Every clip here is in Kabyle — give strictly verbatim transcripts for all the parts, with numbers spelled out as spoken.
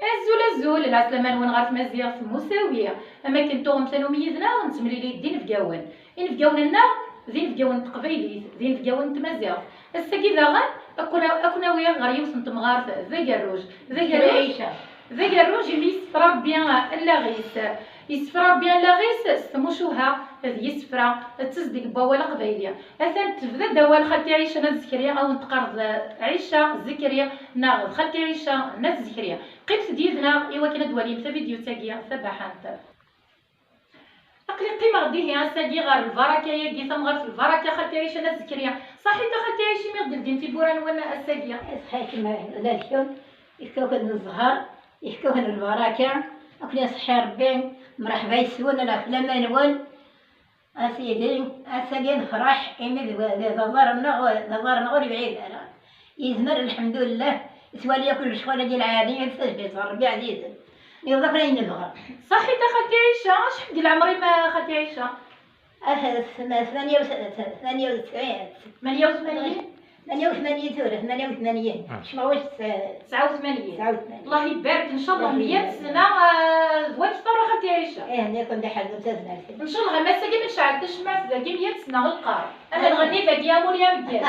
Azul, azul, lɛeslama-nwen ɣer tmaziɣt Musawi. Am akken tuɣem tanumi yid-neɣ, nettemlili-d d inebgawen. Inebgawen-nneɣ d inebgawen n teqbaylit, d inebgawen n tmaziɣt. Ass-agi daɣen, ad ken-, ad ken-awiɣ ɣer yiwet n temɣart d agerruj. D agerruj, d agerruj imi yessefra Rebbi allaɣ-is. Yessefra Rebbi allaɣ-is s tmucuha d yisefra d tezdeg n wawal aqbayli. Atan tebda-d awal xalti Ɛica n At Zekri, ad wen-teqqar d Ɛica Zekri neɣ d xalti Ɛica n At Zekri. Qqimet-d yid-neɣ i wakken ad d-twalim tavidyut-agi tabaḥant. Aql-i qqimeɣ dihi ass-agi ɣer lbaraka-agi, tamɣart n lbaraka, xalti Ɛica n At Zekri. Ṣaḥit a xalti Ɛica imi ɣ-d-teldim tiwwura-nwen ass-agi? Ṣaḥit ma ula d kemm, ifka-ken zzher, ifka-ken lbaraka, ad ken-iṣeḥḥi Rebbi, mreḥba yes-wen, ala lɛeslama-nwen. A sidi, ass-agi nefreḥ, imi d, d, d aḍar-nneɣ, d aḍar-nneɣ ur yebɛid ara. Yezmer, lḥemdullah, yettwali akk lecɣal-agi lɛali, ad tajbit ɣer Rebbi ɛzizen. Yewweḍ akk ayen nebɣa. Ṣaḥit a xalti Ɛica, acḥal di leɛmer-im a xalti Ɛica? Ah, tma-, tmanya u s-, tmanya u tesɛin. Tmanya u tmanyin? Tmanya u tmanyin tura, tmanya u tmanyin. Ah. Kecmeɣ wac tes-, tesɛa u tmanyin. Tesɛa u tmanyin. Allah ibarek, ncallah Allah meyya ibarek. Sna, ah, d wakter a xalti Ɛica. Eh, nniɣ-ken d aḥerrem tazmert. Ncallah, ma ass-agi ma necɛel tacemmaɛt dagi meyya sna lqar. Ama nɣenni dagi amur ya meyya.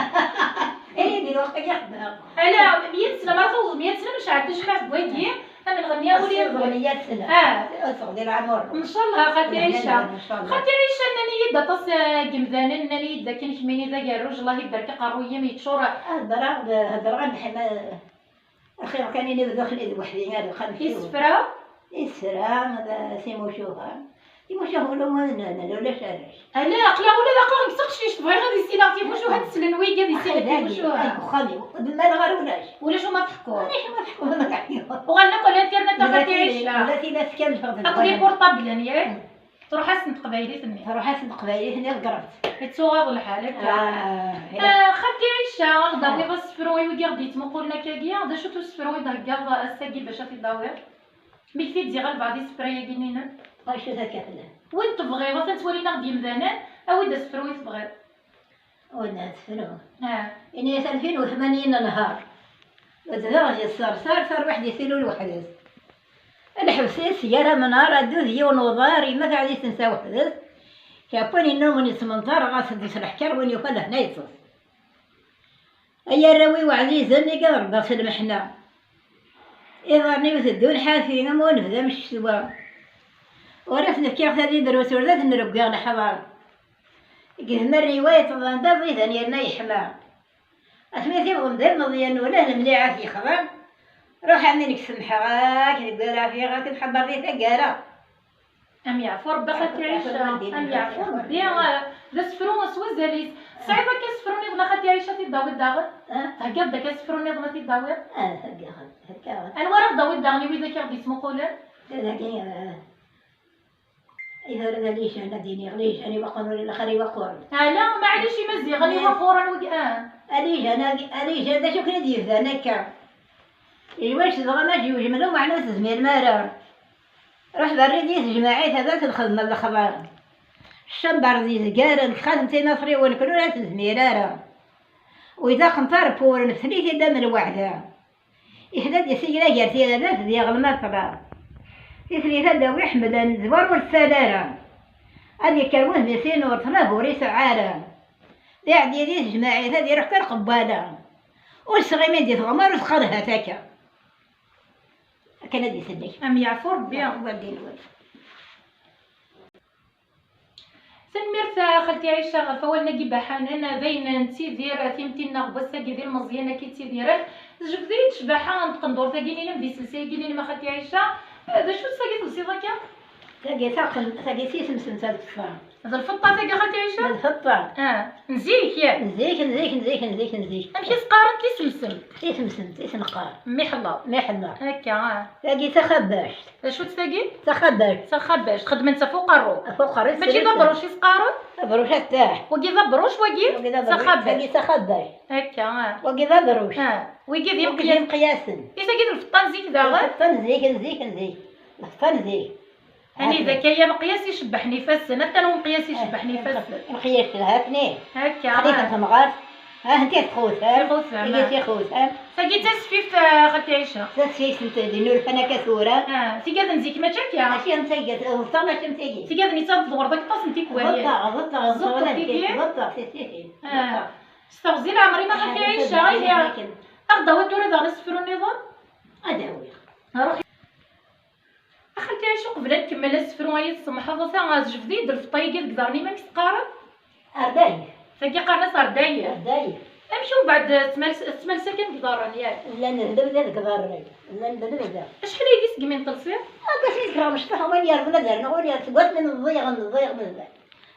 Eh, di lweqt-agi xedmeɣ. Ala, meyya sna, ma tawḍeḍ meyya sna ma necɛel tacemmaɛt deg wagi. Ad nɣenni a wul yid-wen. Ad nɣenni yid-sen. Ah. Ad teɣli lɛemur. Ncallah a xalti Ɛica. Ncallah. Xalti Ɛica, nnan-iyi-d aṭas, eh, n yemdanen, nnan-iyi-d akken kemmini d agerruj, Allah ibarek aqerruy-im yeččur. Heddreɣ, heddreɣ a Mḥemmed, axir kan ini d daxel d weḥdi, ad xalef. Isefra? Isefra, d timucuha. Iwacu ula ma nella ulac arrac. Ala, aql-aɣ ula d aql-aɣ deg teqcict, bɣiɣ ad issineɣ timucuha, ad slen wigi ad issineɣ timucuha. Deg uxxam-iw, d mmal ɣer ulac. Ulac uma teḥkuḍ. Ulac uma teḥkuḍ, ma teḥkuḍ. Uɣalen akk ɣer internet a xalti Ɛica. Ula tila tkan lfeɣ. Akk d iportablen, yak? Mm. Truḥ-asen teqbaylit-nni. Truḥ-asen teqbaylit-nni, ḍeggreɣ-tt. Ittuɣaḍ lḥal, akka. Ah, ah, xalti Ɛica, ad d-tawiḍ asefru i wigi ɣ-d-yettmuqulen akkagi, d acu-t usefru i d-theggaḍ ass-agi bac ad t-id-tawiḍ? Mi k-t-id-ziɣ albeɛḍ isefra-agi-nni-inem? Acu-t akka fell-am? Win tebɣiḍ, atan ttwalin-aɣ-d yemdanen, awi-d asefru i tebɣiḍ. Win ad tefru. Ah. Ini-as alfin u tmanyin n nnhar. Zedɣeɣ di ṣṣerṣar, tarwiḥt di tilul weḥd-s. Lḥebs-is gar amnar, addu d yiwen uḍar, yemma taɛdit-nnes weḥd-s. Kra n win innumen yettmenẓar, ɣas d-s leḥker, win yufa lehna yeṭṭes. Ay arraw-iw ɛzizen, i ad rebbeɣ s lmeḥna. Iḍarren-iw teddun ḥafi, am unebdam s ccetwa. Ur asen-fkiɣ tadibrut, ur d asen-rewwiɣ leḥḍar. Deg idmaren-iw ay ṭṭḍan d aẓidan yerna yeḥma. Asmi tiwḍem d ilmeẓyen, ula d mliɛa t-yexḍan. Ruḥ am nekk semḥeɣ-ak deg wara fiɣ-ak, tḥebbreḍ di taggara. Am yeɛfu Rebbi a xalti Ɛica, am yeɛfu Rebbi, ah, d asefru s wazal-is. Tesɛiḍ akka asefru nniḍen a xalti Ɛica t-id-tawiḍ daɣen? Ah? Theggaḍ-d akka asefru nniḍen a t-id-tawiḍ? Ah, heggaɣ, heggaɣ. Anwa ara ɣ-d-tawiḍ daɣen i widak i ɣ-d-yettmuqulen? Dagi, ah, i tura d alijan, ad d-iniɣ lijan i waqquren, lxir i waqquren. Ala, maɛlic imaziɣen i waqquren wigi, ah. Alijan, ali-, alijan, d acu kan i d-yebdan akka. Iwac dɣa ma yewjem lumuɛ ur tezmirem ara. Ruḥ berri di tejmaɛit ad txedmeḍ lexbar. Ccamber d izgaren, txatemt imatriwen, ken ur tezmir ara. Wid aqenṭar n wuren, ftel-it-id am lweɛda. Ihla-d isigla gar tiradat d yiɣelmaṭla. Tiflit ad d-awi ḥemmlen, d war ur ttal ara. Ad yekker wudem-is inur, ṭṭlab ur isɛa ara. D iɛeddi di tejmaɛit, ad iruḥ kan qewwala. Ur sɣimin di tɣemmar, ur tqadhat akka. Akken ad isellek. Am yeɛfu Rebbi. Wagi n wagi. Tanemmirt a xalti Ɛica ɣef wawalen-agi baḥanen, d ayen nettidir timetti-nneɣ n wass-agi d ilmeẓyen akka i ttidiren. Tejbed-iyi-d ccbaḥa n tqendurt-agi-nnem, d iselsa-agi-nnem a xalti Ɛica. D acu-tt tagi telsiḍ akka? Tagi taqen-, tagi d tisemsemt ad teffeɣ. D lfeṭṭa tagi a xalti Ɛica? D lfeṭṭa. Ah, n zik, yak? N zik, n zik, n zik, n zik, n zik. Amek i s-qqaren tisemsemt? Tisemsemt i s-neqqar. Miḥleḍ. Miḥleḍ. Akka, ah. Tagi d taxabact. D acu-tt tagi? Taxabact. Taxabact, xedmen-tt ɣef uqerru. Ɣef uqerru. Mačči d abruc i s-qqaren? Abruc attaḥ. Wagi d abruc, wagi? Wagi d abruc, taxabact. Tagi d taxabact. Akka, ah. Wagi d abruc. Ah, wigi d imqyasen. I tagi d lfeṭṭa n zik daɣen? Lfeṭṭa n zik, n zik, n zik. Lfeṭṭa n zik. Anida akka ya meqyas icebbḥen ifassen, atan umeqyas icebbḥen ifassen. Meqyas, hatni. Akka, xdit ah. Temɣart. Ah, nti txutam. Txutam, tigi ah. Tixutam. Tagi d tasfift, ah, xalti Ɛica. Tasfift n tedi n urfan akka tura. Ah, tigad n zik mačči akka? Mačči am tagi, ẓeṭṭa mačči am tagi. Tigad netta tḍewreḍ aṭas n tikwal. Ẓeṭṭa, ẓeṭṭa, ẓeṭṭa, ẓeṭṭa, tigi? Ẓeṭṭa, tigi. Ah. S teɣzi leɛmer-im a xalti Ɛica, ihi. Aɣ-d-awiḍ tura daɣen asefru nniḍen. Ad awiɣ. Ruḥ. A xalti Ɛica, uqbel ad nkemmel asefru, ay tsemḥeḍ, ata tjebd-iyi-d lfeṭṭa-agi deg iḍarren-im, amek teqqareḍ? Ardayef. Tagi qqaren-as ardayef. Ardayef. Amek umbeɛd tettmals-, tettmalsa kan deg iḍarren, yak? Llan d lebda deg iḍarren-agi. Llan d lebda. Acḥal ayagi segmi n telsiḍ? Akka s i kkreɣ mecṭuḥ, win yerẓen ad rnuɣ, win yer-, seg wasmi meẓẓiyeɣ, meẓẓiyeɣ, meẓẓiyeɣ.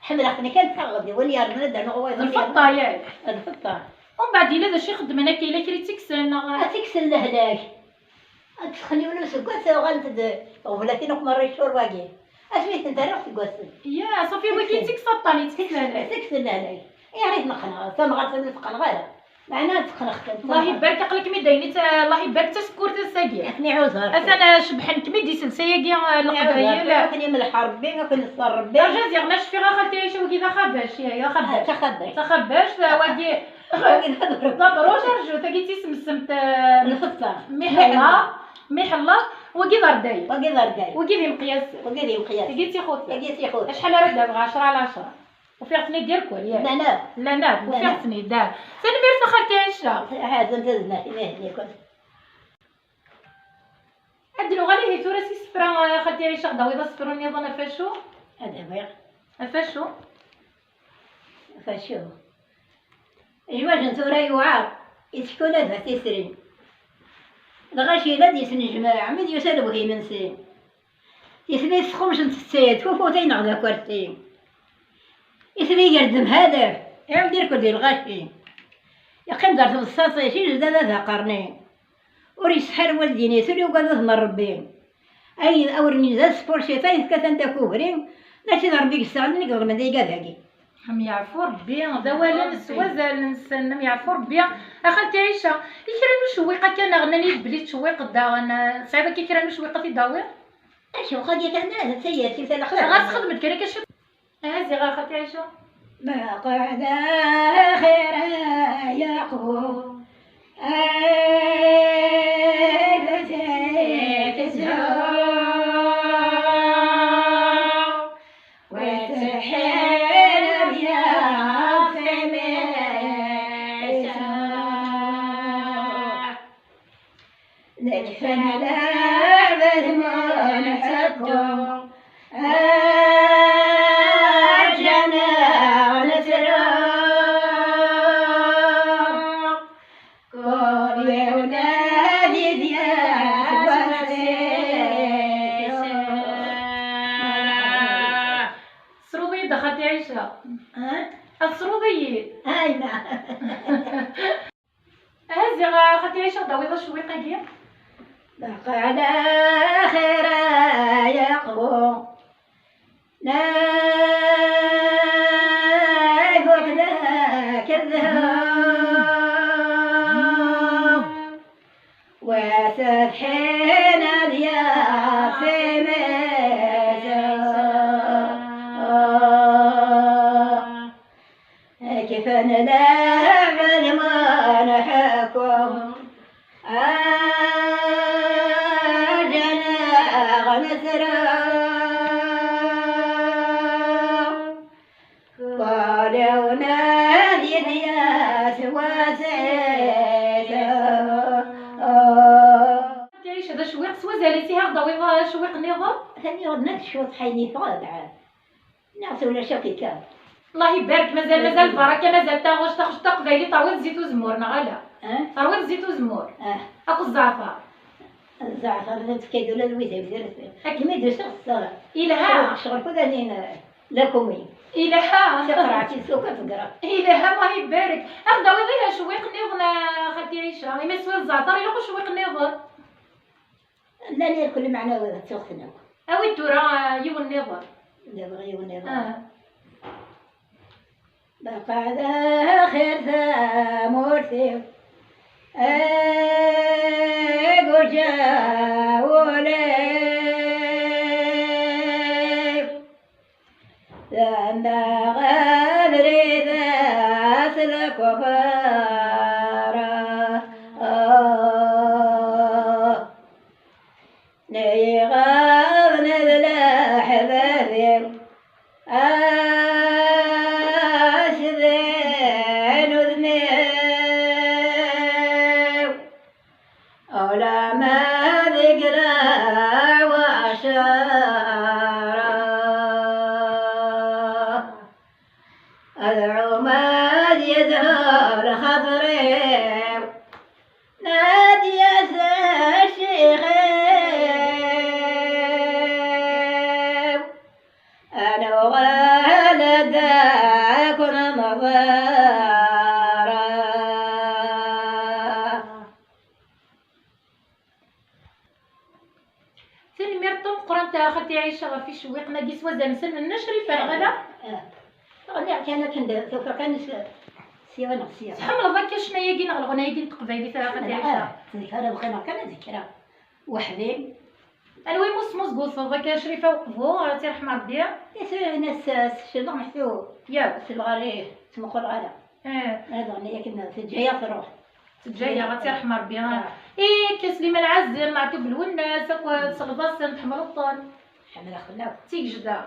Ḥemmleɣ-ten kan d taɣeḍ, win yerẓen ad rnuɣ wayeḍ. D lfeṭṭa, yak? D lfeṭṭa. Umbeɛd yella d acu i xeddmen akka, yella kra i tt-ikksen, neɣ? Ad tt-ikksen lehlak. Ad tesxel yiwen useggas, uɣalent-d tɣeblatin akk merra i ccur wagi. Asmi tent-rriɣ seg wassen. Ya, ṣafi, wagi yetteks aṭṭan, yetteks lehlak. Yetteks lehlak. Iɣer i t-neqqneɣ? Tamɣart ur neqqneɣ ara. Meɛna ad teqqneɣ-tent. Allah ibarek, aql-ikem-id ayen i t-, Allah ibarek, d tasekkurt ass-agi. Ad ten-iɛuzer. Atan, eh, cebḥen-kem-id iselsa-agi, eh, leqbayel. Ad ken-imleḥ Rebbi, ad ken-iṣer Rebbi. Arǧa ziɣ ma cfiɣ a xalti Ɛica, wagi d axabac, ya, d axabac. Ah, d taxabac. D taxabac, eh, wagi. D abruj, arǧu, tagi d tismsemt, eh, lxeṭṭa. Miḥella. Miḥella, wagi d ardayef. Wagi d ardayef. Wagi d imeqyasen. Wagi d imeqyasen. Tagi d tixutam. Tagi d tixutam. Acḥal ara d-abeɣ? Ɛecra ɛla ɛecra. Ufiɣ-ten-id irkul, yak? Llan akk. Llan akk, llan akk. Ufiɣ-ten-id, ah. Tanemmirt a xalti Ɛica. Ḥazan tazmert-im, ihi, irkul. Ad d-nuɣal ihi tura s isefra, a xalti Ɛica, ad d-tawiḍ asefru nniḍen ɣef wacu? Ad awiɣ. Ɣef wacu? Ɣef wacu? Zzwaǧ n tura yewɛer, isekku ladɣa tisrin. Lɣaci la d-yesnejmaɛ mi d-yusa lebhi-nsen. Tislit txumc n tsettat, tfufut ay neɣ d akersi. Isli gar-d mhalaf, iɛawed irkel di lɣaci. Yeqqim-d ar tbeṣṣaṭ-is, ijbed ala d aqerni. Ur yesseḥar wallen-is, ur yugad udem n Ṛebbi. Ay awren-is d asfurciṭ, ay tekkat anda kubri, mačči d Ṛebbi i yesseɣlin i iḍelmen d igad-agi. Am yeɛfu Ṛebbi, d awalen s wazal-nsen, am yeɛfu Ṛebbi. A xalti Ɛica, i kra n ucewwiq akka neɣ nnan-iyi-d belli tettcewwiqeḍ daɣen, tesɛiḍ akka kra n ucewwiq ad t-id-tawiḍ? Acewwiq-agi kan, d tayersi-w talaxert. Ɣas xedmet kra akka ciṭ. Aha ziɣ a xalti Ɛica. Meqɛed axir ay aqbu, ay bzit zhu, wa tseḥḥin ad yaɣ timisa. Nekfan leɛbed ma nḥekku, aǧǧan-aɣ netru. Kul yiwen ad idyat wasif. Tesruḍ-iyi-d a xalti Ɛica. Ha? Tesruḍ-iyi-d. Ayna. Aha ziɣ a xalti Ɛica, ad d-tawiḍ acewwiq-agi. Meqɛed axir ay aqbu, la ifuk dak zzhu, wa tseḥḥin ad yaɣ timisa. Nekfan leɛbed ma nḥekku, aǧǧan-aɣ netru. Kul yiwen ad idyat wasif. Ɛica, d acewwiq s wazal-is, ihi ad d-tawiḍ acewwiq nniḍen? Atan yuɣ-d nekk cwiṭ ḥayen yeffeɣ ad ɛad. Neɣ s ulac akk ikka. Allah ibarek, mazal, mazal lbaraka, mazal taɣect, taɣect taqbaylit, terwiḍ zzit uzemmur, neɣ ala? Eh? Terwiḍ zzit uzemmur. Eh. Akked zzeɛter. Zzeɛter, d tefka-d ula d wid ak-, akken mi d-usiɣ ssara. Ilha. Ccɣel, ccɣel kudanin, eh, la commune. Ilha. Tiqerɛet-is akk ad tegrad. Ilha, Allah ibarek. Ad d-tawiḍ ihi acewwiq nniḍen, a xalti Ɛica. Imi teswiḍ zzeɛter, ilaq ucewwiq nniḍen. Llan irkel, meɛna tuɣten akk. Awi-d tura, ah, yiwen nniḍen. Nniḍen, yiwen nniḍen. Ah. Beqɛed axir tamurt-iw, aguǧa wul-iw. Tanda abrid aslekuba. Iɣaḍen d leḥbab-iw, asden udem-iw, ulama deg lɛacara. Ad ɛum ad yezhu lxaṭer-iw, ad d-yas ccix-iw, ad nuɣal ad akun-nḍar. Tanemmirt tameqqrant a xalti Ɛica ɣef icewwiqen-agi s wazal-nsen. Nna Crifa, neɣ ala? Ah. Ɣliɣ kan akken d-, tufiḍ kan s-, sya neɣ sya. Tḥemmleḍ akka ccna-agi neɣ leɣna-agi n teqbaylit a xalti Ɛica? Ah, zik ara bɣiɣ kan ad kkreɣ weḥd-i. Anwa imusmus tewteḍ akka Crifa Uqbu, ara tt-irḥem Rebbi? Is-, nas-, s-, s-, s-, s-, Yaw. S-, lɣar-, ih, ttmuquleɣ ara. Eh. Ad ɣenni akken teǧǧa-yaɣ truḥ. Teǧǧa-yaɣ, ad tt-irḥem Rebbi. Ah. Eh, akka Sliman Ɛazem, Meɛtub Lwennas, akk tselḍasen, tḥemmleḍ-ten? Ḥemmleɣ-ten akk. D tigejda.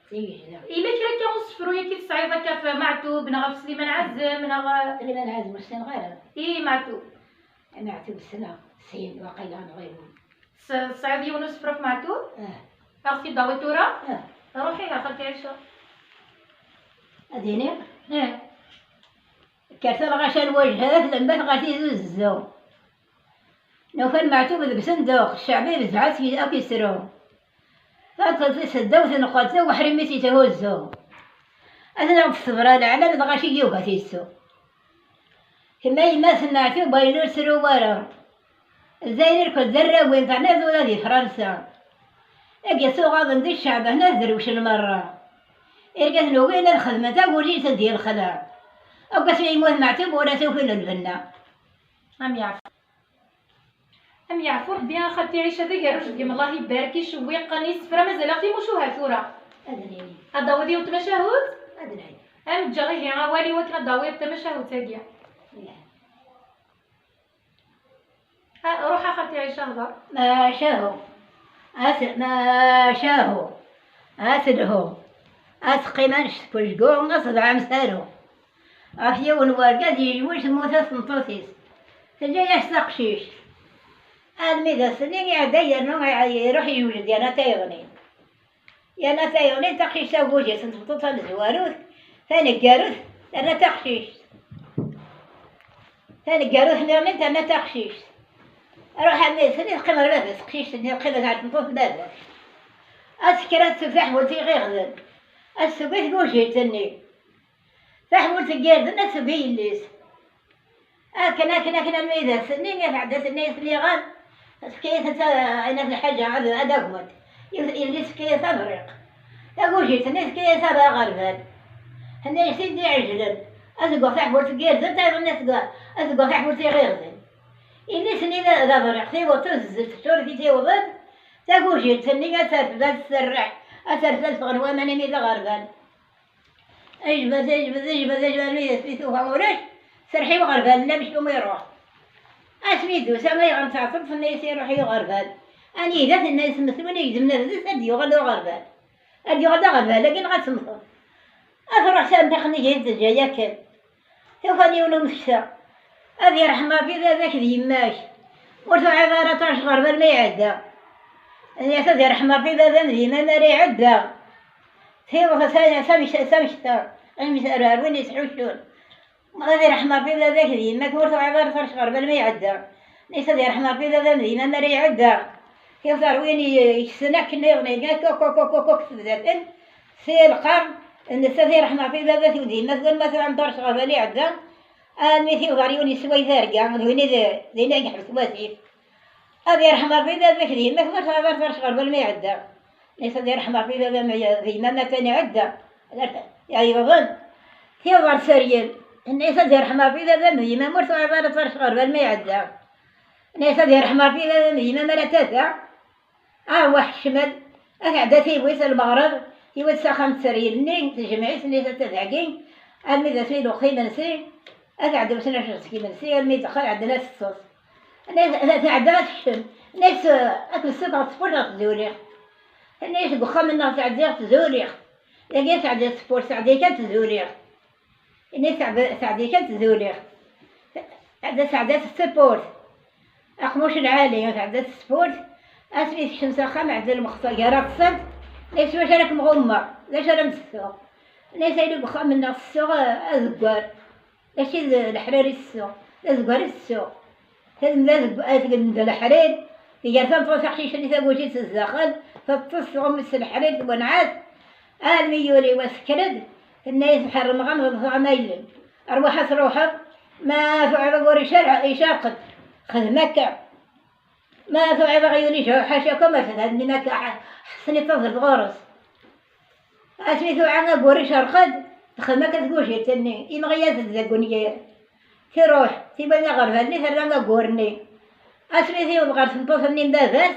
D tigejda. Yella kra akka usefru akka tesɛiḍ akka ɣef Meɛtub, neɣ ɣef Sliman Ɛazem, neɣ? Sliman Ɛazem ur ssineɣ ara. Eh, Meɛtub. Meɛtub ssneɣ, sin waqila neɣ yiwen. S-, tesɛiḍ yiwen usefru ɣef Meɛtub? Ah. Ad ɣ-t-id-tawiḍ tura? Ah. Ruḥ ihi a xalti Ɛica. Ad iniɣ? Eh. Kkert a lɣaci a lwajhat, lembat ɣer Tizi Uzzu. Nufa-d Meɛtub deg usenduq, cceɛb ibezɛa-t akk yesru. Taṭṭelt-is ddaw tenqel, taweḥrimit yethuzzu. Ad neɣ d-tebra leɛlam, d lɣaci yugi ad t-yessu. Kemm a yemma-s n Meɛtub, ayen ur tru wara. Lezzayer irkel d arraw-im, terniḍ ula di Fransa. Agi tuɣaḍen di cceɛb, hna derwcen merra. Irgazen ugin ad xedmen tagujilt di lexla. Akk asmi yemmut Meɛtub ur as-ufin lbenna. Am yeɛfu. Am yeɛfu Rebbi a xalti Ɛica, d agerruj deg-m, Allah ibarek, icewwiqen, isefra, mazal-aɣ timucuha tura. Ad nini. Ad d-tawiḍ yiwet tamacahut? Ad nini. Am ǧǧeɣ ihi awal i wakken ad d-tawiḍ tamacahut-agi. Ih. Ah, ruḥ a xalti Ɛica hder. Macahu. As-, macahu. Aselhu. Aseqqim anect n wejgu, aṣebɛ amsaru. Ɣef yiwen wergaz yejwej temmut-as tmeṭṭut-is. Teǧǧa-yas taqcict. Almi d ass-nni iɛedda yernu iruḥ yewjed yerna tayeḍnin. Yerna tayeḍnin taqcict tagujilt n tmeṭṭut tamezwarut, taneggarut, terna taqcict. Taneggarut-nniḍen terna taqcict. Ruḥ almi d ass-nni teqqim ɣer baba-s teqcict-nni, teqqim ɣer tmeṭṭut n baba-s. Ad tekker ad teg taḥbult iɣiɣden. Ad teg i tgujilt-nni. Taḥbult n yirden ad teg i yelli-s. Akken, akken, akken, almi d ass-nni i tɛedda tenna-yas liɣan, tefka-yas ayen at lḥaǧa ad, ad agment. Yelli-s tefka-yas abriq. Tagujilt-nni tefka-yas aɣerbal. Tenna-yas-id iɛejlen. Ad teggeɣ taḥbult n yirden, tayeḍ-nni ad teggeɣ, ad teggeɣ taḥbult iɣiɣden. Yelli-s-nni d, d abriq, tiweḍ tuzzel teččur-it tiweḍ-d. Tagujilt-nni ad terfed, ad tserreḥ, ad terfed, ad ffɣen waman imi d aɣerbal. Ajbad, ajbad, ajbad, ajbad, mi d as-tufa ulac, serreḥ i uɣerbal, nna meckum iruḥ. Asmi d-tusa, ma yeɣen tɛeṭṭelt, tenna-yas iruḥ i uɣerbal. Anida tenna-yas mmet win igezmen adlis, ad d-yuɣal d aɣerbal. Ad d-yuɣal d aɣerbal, agi neɣ ad temmteḍ. Ad truḥ s ampiq-nni i teǧǧa yakan. Tufa-d yiwen umeksa. Ad yerḥem Ṛebbi baba-k d yemma-k. Ur tuɛiḍ ara ṭṭerc ɣer bal ma iɛedda. Nniɣ-as ad yerḥem Ṛebbi baba-m d yemma-m ara iɛedda. Tiweḍ s ameksa, s ameksa. Amek ar, ar win yesḥuccun. Ad yerḥem Ṛebbi baba-k d yemma-k, ur tuɛiḍ ara ṭṭerc ɣer bal ma iɛedda. Nniɣ-as ad yerḥem Ṛebbi baba-m d yemma-m ara iɛedda. Tiweḍ ar win i-, yekksen akken nniḍen, akka, akka, akka, akka, akka, tebda-ten. Si lqern, netta ad yerḥem Ṛebbi baba-k d yemma-k, win ma tuɛiḍ ṭṭerc ɣer bal iɛedda. Almi tiweḍ ar yiwen yesway targa, d win i d, d win i yeḥbes wasif. Ad yerḥem Ṛebbi baba-k d yemma-k, ma tuɛiḍ ara ṭṭerc ɣer bal ma iɛedda. Nniɣ-as ad yerḥem Ṛebbi baba-m d yemma-m atan iɛedda. Yeɛyeḍen. Tiweḍ ar Seryel. Nniɣ-as ad yerḥem Ṛebbi baba-m d yemma-m, ur tuɛiḍ ara ṭṭerc ɣer bal ma iɛedda. Nniɣ-as ad yerḥem Ṛebbi baba-m d yemma-m ara tata. Arwaḥ kecmen, ad tɛedda tiwit lmeɣreb, tiwit s axxam n tteryel-nni, tejmeɛ-it-nni tadɛgi, almi d asmi d-uqt imensi, ad tɛedda usnac seg imensi, almi d-ddexxan ɛeddan ad teṭṭes. Ad tɛedda ad tekcem, Tenna-yas, "Ad kem-ssufɣeɣ seg tewwurt ɣer tzuliɣt." Tenna-yas, "Deg uxxam-nneɣ sɛeddiɣ tzuliɣt. Dagi sɛeddiɣ tewwurt, sɛeddiɣ kan tzuliɣt." Ini teɛdel kan tzuliɣt. Teɛdel, teɛdel s tewwurt. Aqmuc lɛali, teɛdel s tewwurt. Asmi tekcem s axxam, ɛedda lmeqsa gar-asen. Tenna-yas, "Wacu ara kem-ɣummeɣ? D acu ara m-d-ssuɣ?" Tenna-yas, "Ayen deg uxxam-nneɣ tessuɣ, eh, azeggar. Mačči d leḥrir i tessuɣ, d azeggar i tessuɣ." Tadem d azegg-, tadem d leḥrir, tger tameṭṭut aqcic-nni tagujit s daxel, teṭṭes tɣummet s leḥrir, twenɛat, armi yuli wass kker-d, tenna-yas, "Ḥerrmeɣ-am ḍelfeɣ-am aylel. Rwaḥ ad truḥeḍ, ma tuɛiḍ agur icerq-, icerq-d, xdem akka. Ma tuɛiḍ aɣyul icerq, ḥaca-kem ad tedhednem akka, ḥ-, ḥsen i taẓelt ɣur-s." Asmi tuɛa agur icerq-d, texdem akka tgujilt-nni, imɣi-yas-d deg unyir. Tiruḥ, tiwwi aɣerbal-nni, terra agur-nni. Asmi tiweḍ ɣer tmeṭṭut-nni n baba-s,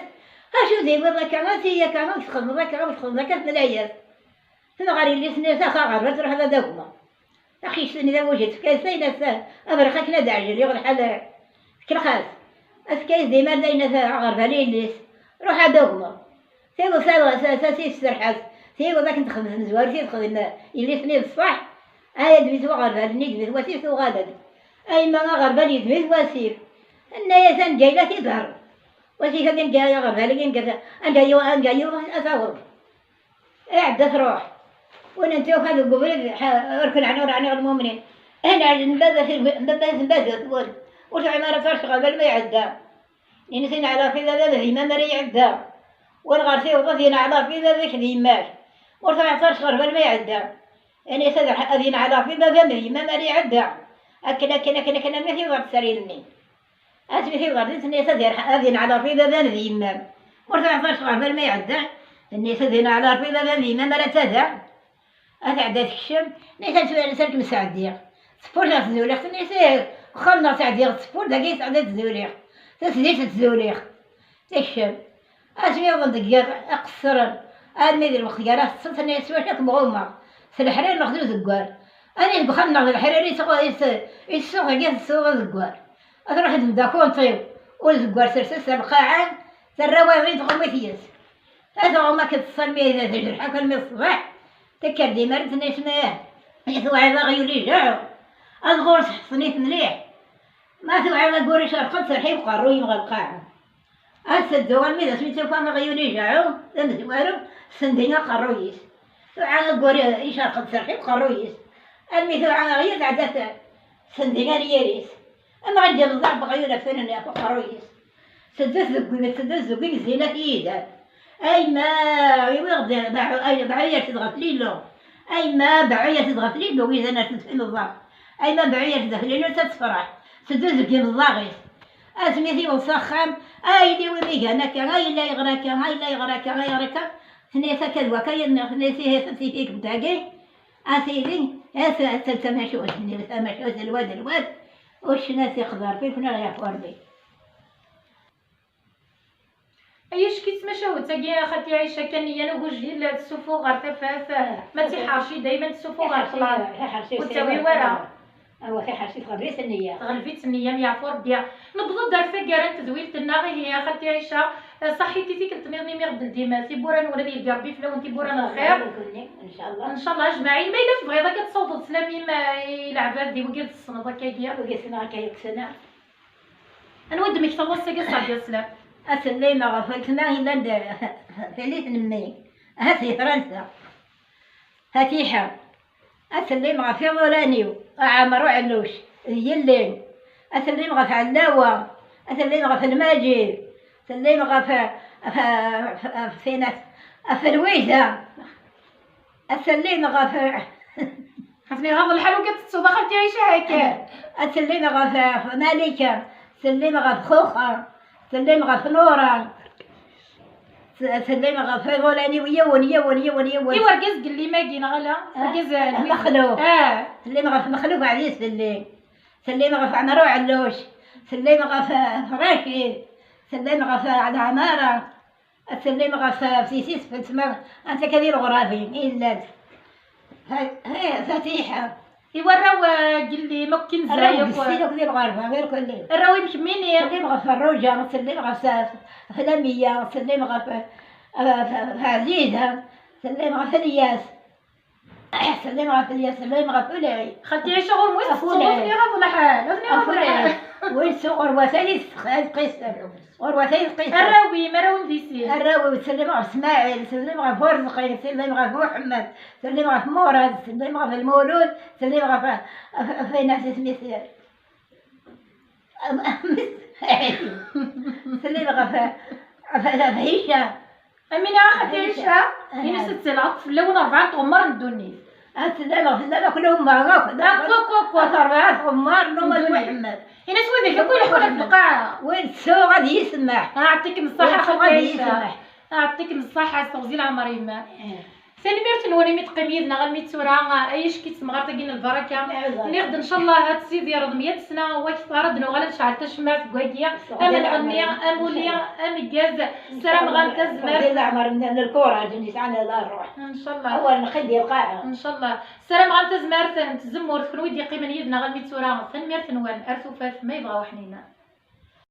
"Acu d-iwwiḍ akka, a ti akka, amek txedmeḍ akka, amek txedmeḍ akka?" Tenna-yas. Tenɣa ɣer yelli-s-nni, "Ax aɣerbal, truḥeḍ ad agmeḍ." Taxist-nni d agujil tefka-as ayen, "Abrix akken ad ɛjel, yuɣ lḥal." Tkellex-as. Tefka-as-d imar d ayen, "Aɣerbal i yelli-s, ruḥ ad agmeḍ." Tiweḍ s-, s-, s-, s-, serḥas. Tiweḍ akken texdem tmezwarut i texdem yelli-s-nni d ṣṣeḥ. Ay, yeddem-it waɣerbal-nni, yeddem-it wasif, tuɣal-d. "A yemma, aɣerbal yeddem-it wasif." Tenna-yas, "Anga yella ad t-id-terr." Wasif-agi anga, aɣerbal-agi anga, anga yu-, anga yuɣ ad t-taweḍ. Iɛedda truḥ. Win n tufa deg ubrid, ḥa-, ur ken-ɛni ur ɛniɣ lmumnin. Ayen ɛejben baba-s, baba-s n baba-twen. Ur tesɛim ara farc ɣer bal ma iɛedda. Ini-as, "Yenɛel Ṛebbi baba-m d yemma-m ara iɛedda. Win ɣer tiwḍet yenɛel Ṛebbi baba-k d yemma-k. Ur tesɛim farc ɣer bal ma iɛedda." Ini-as, "Ad, ad yenɛel Ṛebbi baba-m d yemma-m ara iɛedda." Akken, akken, akken, akken, armi tiwḍet s rril-nni. Asmi tiwḍet, tenna-yas, "Ad yerḥ-, ad yenɛel Ṛebbi baba-m d yemma-m." Ur tesɛim farc ɣer bal ma iɛedda. Tenna-yas, "Ad yenɛel Ṛebbi baba-m d yemma-m ara tadda." Ad tɛedda tekcem, nniɣ-as, "Tura ad kem-sɛeddiɣ. Tewwurt ɣer tzuliɣt." Nniɣ-as, "Ih, uxxam-nneɣ sɛeddiɣ tewwurt, dagi sɛeddiɣ tzuliɣt. Tasdidt tzuliɣt." Tekcem. Asmi wwḍen deg yiḍ iqeṣṣren, armi d lweqt gar-as teṭṭes, tenna-yas, "Wacu ad kem-ɣummeɣ? S leḥrir neɣ s uzeggar?" Ani deg uxxam-nneɣ d leḥrir i tessuɣ, i tessuɣ, dagi tessuɣ azeggar. Ad truḥ d-, d akunṭi-w, uzeggar sers-as ar lqaɛa, terra wayeḍ-in tɣumm-it yes. Ad tɣumm akken teṣṣa almi d, d lǧerḥ akk almi d ṣṣbeḥ. Tekker d imar-nnes, tenna-yas, "Ma i tuɛiḍ aɣyul ijeɛ, ad ɣur-s ḥṣen-it mliḥ. Ma tuɛiḍ agur icerq-d, serreḥ i uqerruy-im ɣer lqaɛa." Ad teddu almi d asmi tufa aɣyul ijeɛ d amezwaru, tessendi aqerruy-is. Tuɛa agur icerq-d, serreḥ i uqerruy-is. Almi tuɛa aɣyul, tɛedda t-, tessendi anyir-is. Ama ɣer d-yemẓaɣ weɣyul ɣef uqerruy-is. Teddut deg win, teddut deg win zzin-ak yid-m. A yemma, iwiɣ-d beɛɛu-, ay, beɛɛu-yas-d ɣef Lillu. A yemma, beɛɛu-yas-d ɣef Lillu, yid-an ar tedfi meẓẓa. A yemma, beɛɛu-yas-d ɣef Lillu, ad tefreḥ. Teddut deg imeẓẓaɣ-is. Asmi tiweḍ s axxam, a yelli wi mi gan akka, a yella yeɣra akka, a yella yeɣra akka, a yeɣra akka. Tenna-yas akka d wakka, tenna-yas, "Ihi, tifik n dagi, a tili, a t-, a t-, tamacahut-nni, tamacahut, d lwad, d lwad." Uccen ad t-iqḍer, kif neɣ yeɛfu Rebbi. Ay, ack-itt tmacahut-agi, a xalti Ɛica, kan nniya n ugujil tessufuɣ ɣer tafat, ma d tiḥerci dayman tessufuɣ ɣer ṭṭlam. Tiḥerci, tiḥerci, ur ttawi wara. Awa, tiḥerci tɣelb-itt nniya. Tɣelb-itt nniya, mi yeɛfu Rebbi. Newweḍ-d ar taggara n tedwilt-nneɣ, ihi a xalti Ɛica, ṣaḥit i tikkelt nniḍen imi ɣ-d-teldim tiwwura-nwen, ad yeldi Rebbi fell-awen tiwwura n lxir. Ncallah. Ncallah ajmaɛin. Ma yella tebɣiḍ akka ad tessawḍeḍ sslam-im, eh, i leɛbad di wigi tessneḍ akkagi? Wigi ssneɣ akka yakk ssneɣ. Anwa d-temmektaḍ ass-agi a Ṣṣeɛdiya, sslam? Ad sellim ɣef weltma yellan d, tallit n mmi. Ahat di Fransa. Fatiḥa. Ad sellim ɣef iḍulan-iw, a Ɛmer Uɛelluc, d yelli. Ad sellim ɣef Ɛellawa. Ad sellim ɣef Lmajid. Sellim ɣef, ɣef, ɣef, ɣef, ɣef Lwiza. Ad sellim ɣef Xaṭni ɣaḍ lḥal, ur tettuḍ a xalti Ɛica akka. Ad sellim ɣef, ɣef Malika, sellim ɣef Xuxa, sellim ɣef Nura, s-, sellim ɣef iḍulan-iw yiwen, yiwen, yiwen, yiwen. I urgaz n yelli-m-agi, neɣ ala? Ah, urgaz, eh, Lwiz. Mexluf. Ah. Sellim ɣef Mexluf Ɛziz, sellim. Sellim ɣef Ɛmer Uɛelluc, sellim ɣef, ɣef Racid, sellim ɣef Ɛli Ɛmara. Ad sellim ɣef, ɣef tisi-s, anta akka di leɣrabi i llant. Ha, ha, Fatiḥa. I warraw, eh, n yelli-m akk n Zzayen akk. Arraw n yessi akk di lɣerba, irkelli. Arraw-im kemmini. Ttsellim ɣef Ferruǧa, ttsellim ɣef Sa-, Tlamiya, ttsellim ɣef, eh, ɣef Ɛziza, ttsellim ɣef Lyas. Ttsellim ɣef Lyas, ttsellim ɣef Ulay. Xalti Ɛica, ɣur-m wis tettsuɣ, ɣef Ulay. Ɣef lḥal, ɣef lḥal. Win suɣ ɣur-wat ay tqisem. Ɣur-wat ay tqisem. Arraw-im, arraw-im di sin. Arraw-iw, ttsellim ɣef Smaɛil, ttsellim ɣef Urezqi, ttsellim ɣef Muḥemmed, ttsellim ɣef Murad, ttsellim ɣef Lmulud, ttsellim ɣef, ɣef, ɣef, ayen-as isem-is. Am-, am-, ttsellim ɣef, ɣef, ɣef Hicam. Amina, a xalti Ɛica, ini-as ad ttselleɣ akk fell-awen rebɛa n tɣemmar n ddunit. Ad ttselleɣ fell-am akk luma, akk. Akk, akk, akk, akk. Rebɛa tɣemmar n luma n Muḥemmed. Ini-as wid-ak akk ileḥḥun ɣef lqaɛa. Win tsuɣ ad yismeḥ. Aɛṭikem ṣṣaḥa, a xalti Ɛica. Aɛṭikem ṣṣaḥa, s teɣzi leɛmer yemma. Eh. Tanemmirt-nwen imi teqqim yid-neɣ almi d tura, ay acki d temɣart-agi n lbaraka. Nniɣ-d, ncallah, ad tessidireḍ meyya sna, wa kteṛ, ad d-nuɣal ad necɛel tacemmaɛt deg wagi. Am lɣenni, am uli, ameggaz, ssarameɣ-am tazmert. Di leɛmer n, n lkuṛaǧ, n yesɛan la ṛṛuḥ. Ncallah. Awal nxi di lqaɛa. Ncallah. Ssarameɣ-am tazmert n tzemmurt, kenwi d-yeqqimen yid-neɣ almi d tura. Tanemmirt-nwen, ar tufat, ma yebɣa uḥnina.